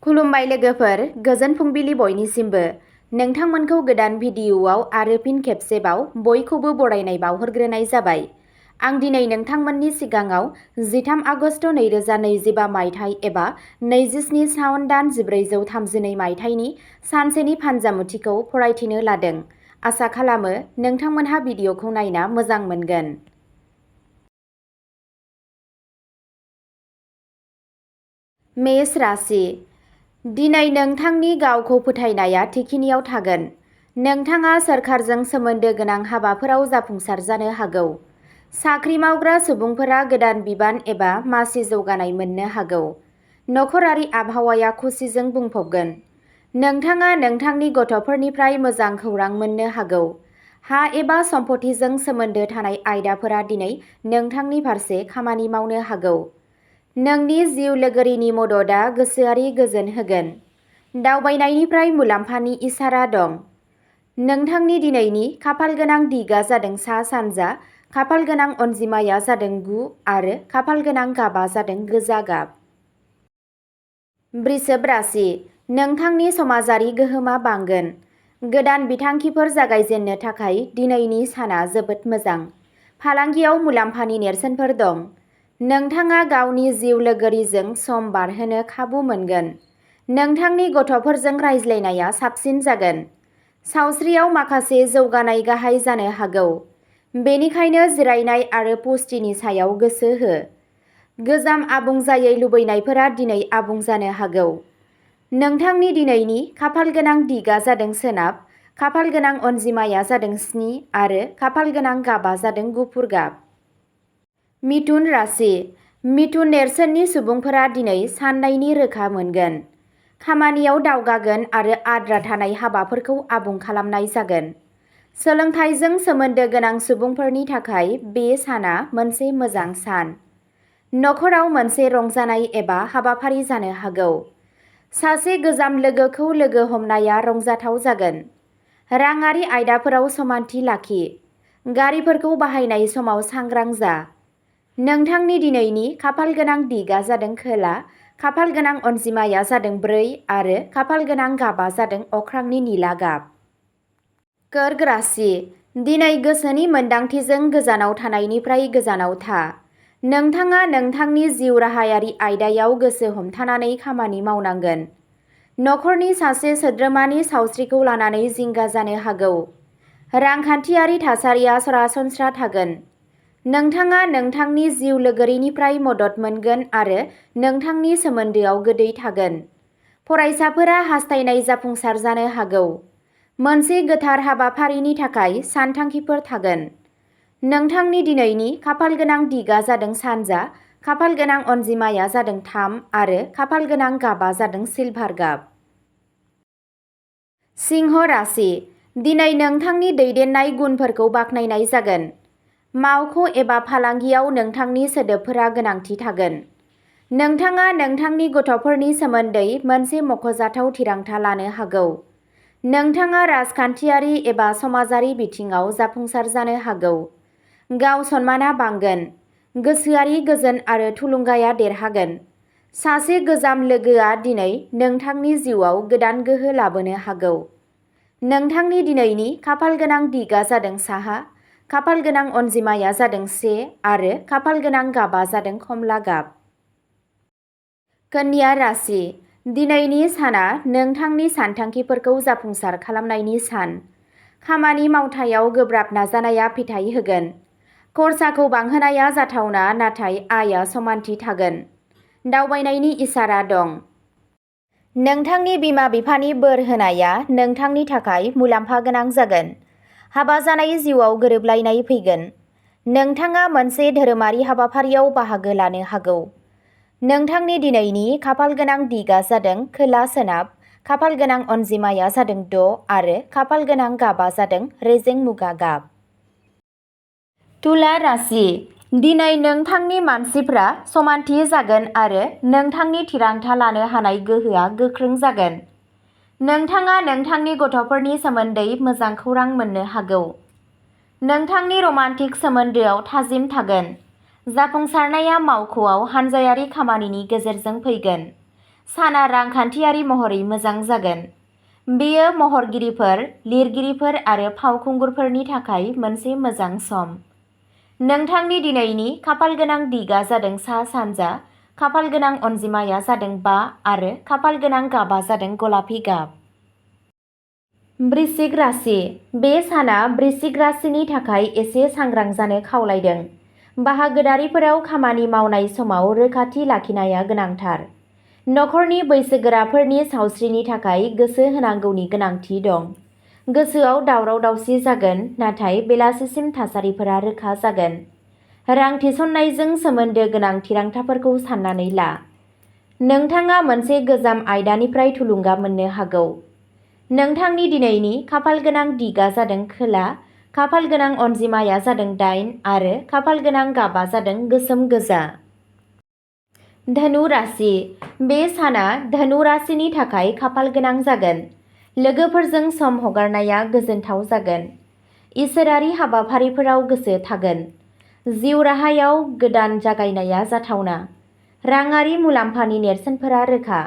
खुलुमबाय लोगोफोर, गोजोन फुंबिलि बयनिसिमबो। नोंथांमोनखौ गोदान भिडिअ'आव आरो फिन खेबसेबाव बयखौबो बरायनाय बावहरग्रोनाय जाबाय। आं दिनै नोंथांमोननि सिगाङाव 13 आगस्ट 2025 मायथाइ एबा 27 सावन दान 1432 मायथाइनि सानसेनि फानजामुथिखौ फरायथिनो लादों। आसा खालामो नोंथांमोनहा भिडिअ'खौ नायना मोजां मोनगोन। मेष राशि। दिनै नोंथांनि गावखौ फोथायनाया थिखिनियाव थागोन। नोंथाङा सोरखारजों सोमोन्दो गोनां हाबाफोराव जाफुंसार जानो हागौ। साख्रि मावग्रा सुबुंफोरा गोदान बिबान एबा मासि जौगानाय मोननो हागौ। नखरारि आबहावाया खुसिजों बुंफबगोन। नोंथाङा नोंथांनि गथ'फोरनिफ्राय मोजां खौरां मोननो हागौ। हा एबा सम्पथिजों सोमोन्दो थानाय आयदाफोरा दिनै नोंथांनि फारसे खामानि मावनो हागौ। नोंनि जिउ लोगोरिनि मददआ गोसोआरि गोजोन होगोन। दावबायनायनिफ्राय मुलाम्फानि इसारा दं। नोंथांनि दिनैनि खाफालगोनां दिगआ जादों सा-सानजा, खाफालगोनां अनजिमाया जादों 9 आरो खाफालगोनां गाबआ जादों गोजा गाब। वृषभ राशि। नोंथांनि समाजारि गोहोमा बांगोन। गोदान बिथांखिफोर जागायजेननो थाखाय दिनैनि साना जोबोद मोजां। फालांगियाव मुलाम्फानि नेरसोनफोर दं। नोंथाङा गावनि जिउ लोगोरिजों सम बारहोनो खाबु मोनगोन। नोंथांनि गथ'फोरजों रायज्लायनाया साबसिन जागोन। सावस्रियाव माखासे जौगानाय गाहाय जानो हागौ। बेनिखायनो जिरायनाय आरो पुष्टिनि सायाव गोसो हो। गोजाम आबुं जायै लुबैनायफोरा दिनै आबुं जानो हागौ। नोंथांनि दिनैनि खाफालगोनां दिगआ जादों सोनाब, खाफालगोनां अनजिमाया जादों 7 आरो खाफालगोनां गाबआ जादों गुफुर गाब। मिथुन राशि। मिथुन नेरसोननि सुबुंफोरा दिनै साननायनि रोखा मोनगोन। खामानियाव दावगागोन आरो आद्रा थानाय हाबाफोरखौ आबुं खालामनाय जागोन। सोलोंथाइजों सोमोन्दो गोनां सुबुंफोरनि थाखाय बे साना मोनसे मोजां सान। नखराव मोनसे रंजानाय एबा हाबाफारि जानो हागौ। सासे गोजाम लोगोखौ लोगो हमनाया रंजाथाव जागोन। राङारि आयदाफोराव समानथि लाखि। गारिफोरखौ बाहायनाय समाव सांग्रां जा। नोंथांनि दिनैनि खाफालगोनां दिगआ जादों खोला, खाफालगोनां अनजिमाया जादों 4 आरो खाफालगोनां गाबआ जादों अख्रांनि निला गाब। कर्क राशि। दिनै गोसोनि मोन्दांथिजों गोजानाव थानायनिफ्राय गोजानाव था। नोंथाङा नोंथांनि जिउ राहायारि आयदायाव गोसो हमथानानै खामानि मावनांगोन। नखरनि सासे सोद्रोमानि सावस्रिखौ लानानै जिंगा जानो हागौ। रांखान्थियारि थासारिया सरासनस्रा थागोन। नोंथाङा नोंथांनि जिउ लोगोरिनिफ्राय मदद मोनगोन आरो नोंथांनि सोमोन्दोआव गोदै थागोन। फरायसाफोरा हास्थायनाय जाफुंसार जानो हागौ। मोनसे गोथार हाबाफारिनि थाखाय सानथांखिफोर थागोन। नोंथांनि दिनैनि खाफालगोनां दिगआ जादों सानजा, खाफालगोनां अनजिमाया जादों 3 आरो खाफालगोनां गाबआ जादों सिलभार गाब। सिंह राशि। दिनै नोंथांनि दैदेननाय गुनफोरखौ बाख्नायनाय जागोन। मावख' एबा फालांगियाव नोंथांनि सोदोबफोरा गोनांथि थागोन। नोंथाङा नोंथांनि गथ'फोरनि सोमोन्दै मोनसे मख'जाथाव थिरांथा लानो हागौ। नोंथाङा राजखान्थियारि एबा समाजारि बिथिङाव जाफुंसार जानो हागौ। गाव सनमानआ बांगोन। गोसोआरि गोजोन आरो थुलुंगाया देरहागोन। सासे गोजाम लोगोआ दिनै नोंथांनि जिउआव गोदान गोहो लाबोनो हागौ। नोंथांनि दिनैनि खाफालगोनां दिगआ जादों साहा, खाफालगोनां अनजिमाया जादों 1 आरो खाफालगोनां गाबआ जादों खमला गाब। कन्या राशि। दिनैनि साना नोंथांनि सानथांखिफोरखौ जाफुंसार खालामनायनि सान। खामानि मावथायाव गोब्राब नाजानाया फिथाय होगोन। खरसाखौ बांहोनाया जाथावना नाथाय आयआ समानथि थागोन। दावबायनायनि इसारा दं। नोंथांनि बिमा-बिफानि बोर होनाया नोंथांनि थाखाय मुलाम्फा गोनां जागोन। हाबा जानाय जिउआव गोरोबलायनाय फैगोन। नोंथाङा मोनसे धोरोमारि हाबाफारियाव बाहागो लानो हागौ। नोंथांनि दिनैनि खाफालगोनां दिगआ जादों खोला-सोनाब, खाफालगोनां अनजिमाया जादों 6 आरो खाफालगोनां गाबआ जादों रेजें मुगा गाब। तुला राशि। दिनै नोंथांनि मानसिफ्रा समानथि जागोन आरो नोंथांनि थिरांथा लानो हानाय गोहोआ गोख्रों जागोन। नोंथाङा नोंथांनि गथ'फोरनि सोमोन्दै मोजां खौरां मोननो हागौ। नोंथांनि रमान्टिक सोमोन्दोआव थाजिम थागोन। जाफुंसारनाया मावख'आव हानजायारि खामानिनि गेजेरजों फैगोन। साना रांखान्थियारि महरै मोजां जागोन। बेयो महरगिरिफोर, लिरगिरिफोर आरो फावखुंगुरफोरनि थाखाय मोनसे मोजां सम। नोंथांनि दिनैनि खाफालगोनां दिगा जादों सा-सानजा, खाफालगोनां अनजिमाया जादों 5 आरो खाफालगोनां गाबा जादों गलापि गाब। वृश्चिक राशि। बे साना वृश्चिक राशिनि थाखाय एसे सांग्रां जानो खावलायदों। बाहागोदारिफोराव खामानि मावनाय समाव रोखाथि लाखिनाया गोनांथार। नखरनि बैसोगोराफोरनि सावस्रिनि थाखाय गोसो होनांगौनि गोनांथि दं। गोसोआव दावराव-दावसि जागोन, नाथाय बेलासिसिम थासारिफोरा रोखा जागोन। रां थिसननायजों सोमोन्दो गोनां थिरांथाफोरखौ सान्नानै ला। नोंथाङा मोनसे गोजाम आयदानिफ्राय थुलुंगा मोननो हागौ। नोंथांनि दिनैनि खाफालगोनां दिगा जादों खोला, खाफालगोनां अनजिमाया जादों 8 आरो खाफालगोनां गाबा जादों गोसोम गोजा। धनु राशि। बे साना धनु राशिनि थाखाय खाफालगोनां जागोन। लोगोफोरजों सम हगारनाया गोजोनथाव जागोन। इसोरारि हाबाफारिफोराव गोसो थागोन। जिउ राहायाव गोदान जागायनाया जाथावना। राङारि मुलाम्फानि नेरसोनफोरा रोखा।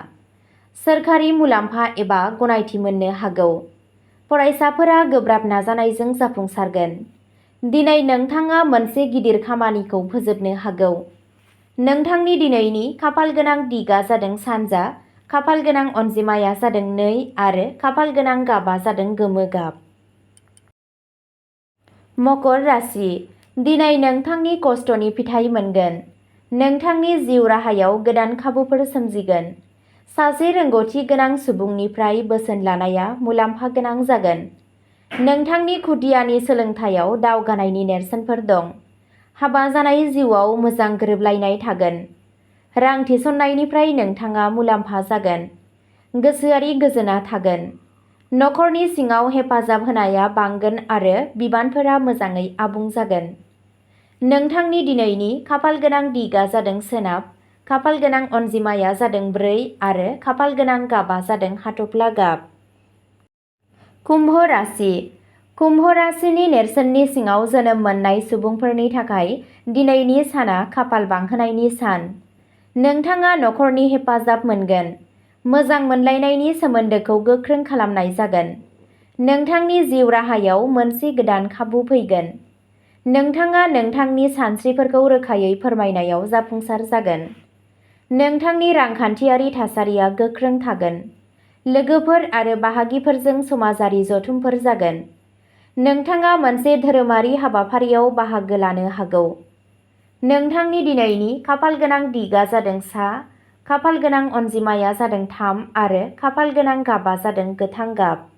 सोरखारि मुलाम्फा एबा गनायथि मोननो हागौ। फरायसाफोरा गोब्राब नाजानायजों जाफुंसारगोन। दिनै नोंथाङा मोनसे गिदिर खामानिखौ फोजोबनो हागौ। नोंथांनि दिनैनि खाफालगोनां दिगा जादों सानजा, खाफालगोनां अनजिमाया जादों 2 आरो खाफालगोनां गाबा जादों गोमो गाब। मकर राशि। दिनै नोंथांनि खस्थ'नि फिथाइ मोनगोन। नोंथांनि जिउ राहायाव गोदान खाबुफोर सोमजिगोन। सासे रोंग'थि गोनां सुबुंनिफ्राय बोसोन लानाया मुलाम्फा गोनां जागोन। नोंथांनि खुदियानि सोलोंथायाव दावगानायनि नेरसोनफोर दं। हाबा जानाय जिउआव मोजां गोरोबलायनाय थागोन। रां थिसननायनिफ्राय नोंथाङा मुलाम्फा जागोन। गोसोआरि गोजोनआ थागोन। नखरनि सिङाव हेफाजाब होनाया बांगोन आरो बिबानफोरा मोजाङै आबुं जागोन। नोंथांनि दिनैनि खाफालगोनां दिगा जादों सोनाब, खाफालगोनां अनजिमाया जादों 4 आरो खाफालगोनां गाबा जादों हाथफ्ला गाब। कुम्भ राशि। कुम्भ राशिनि नेरसोननि सिङाव जोनोम मोननाय सुबुंफोरनि थाखाय दिनैनि साना खाफाल बांहोनायनि सान। नोंथाङा नखरनि हेफाजाब मोनगोन। मोजां मोनलायनायनि सोमोन्दोखौ गोख्रों खालामनाय जागोन। नोंथांनि जिउ राहायाव मोनसे गोदान खाबु फैगोन। नोंथाङा नोंथांनि सानस्रिफोरखौ रोखायै फोरमायनायाव जाफुंसार जागोन। नोंथांनि रांखान्थियारि थासारिया गोख्रों थागोन। लोगोफोर आरो बाहागिफोरजों समाजारि जथुमफोर जागोन। नोंथाङा मोनसे धोरोमारि हाबाफारियाव बाहागो लानो हागौ। नोंथांनि दिनैनि खाफालगोनां दिगा जादों सा, खाफालगोनां अनजिमाया जादों 3 आरो खाफालगोनां गाबा जादों गोथां गाब।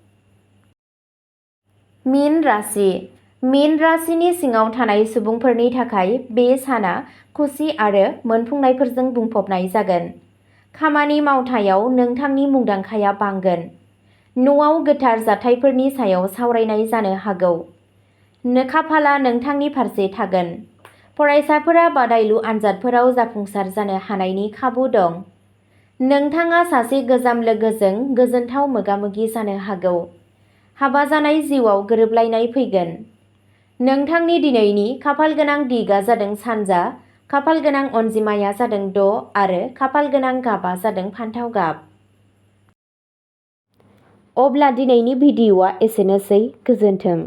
मीन राशि। मीन राशिनि सिङाव थानाय सुबुंफोरनि थाखाय बे साना खुसि आरो मोनफुंनायफोरजों बुंफबनाय जागोन। खामानि मावथायाव नोंथांनि मुंदांखाया बांगोन। न'आव गोथार जाथायफोरनि सायाव सावरायनाय जानो हागौ। खाफालआ नोंथांनि फारसे थागोन। फरायसाफोरा बादायलु आनजादफोराव जाफुंसार जानो हानायनि खाबु दं। नोंथाङा सासे गोजाम लोगोजों गोजोनथाव मोगा-मोगि जानो हागौ। हाबा जानाय जिउआव गोरोबलायनाय फैगोन। नोंथांनि दिनैनि खाफालगोनां दिगा जादों सानजा, खाफालगोनां अनजिमाया जादों 6 आरो खाफालगोनां गाबा जादों फान्थाव गाब। अब्ला दिनैनि भिडिअ'आ एसेनोसै। गोजोन्थों।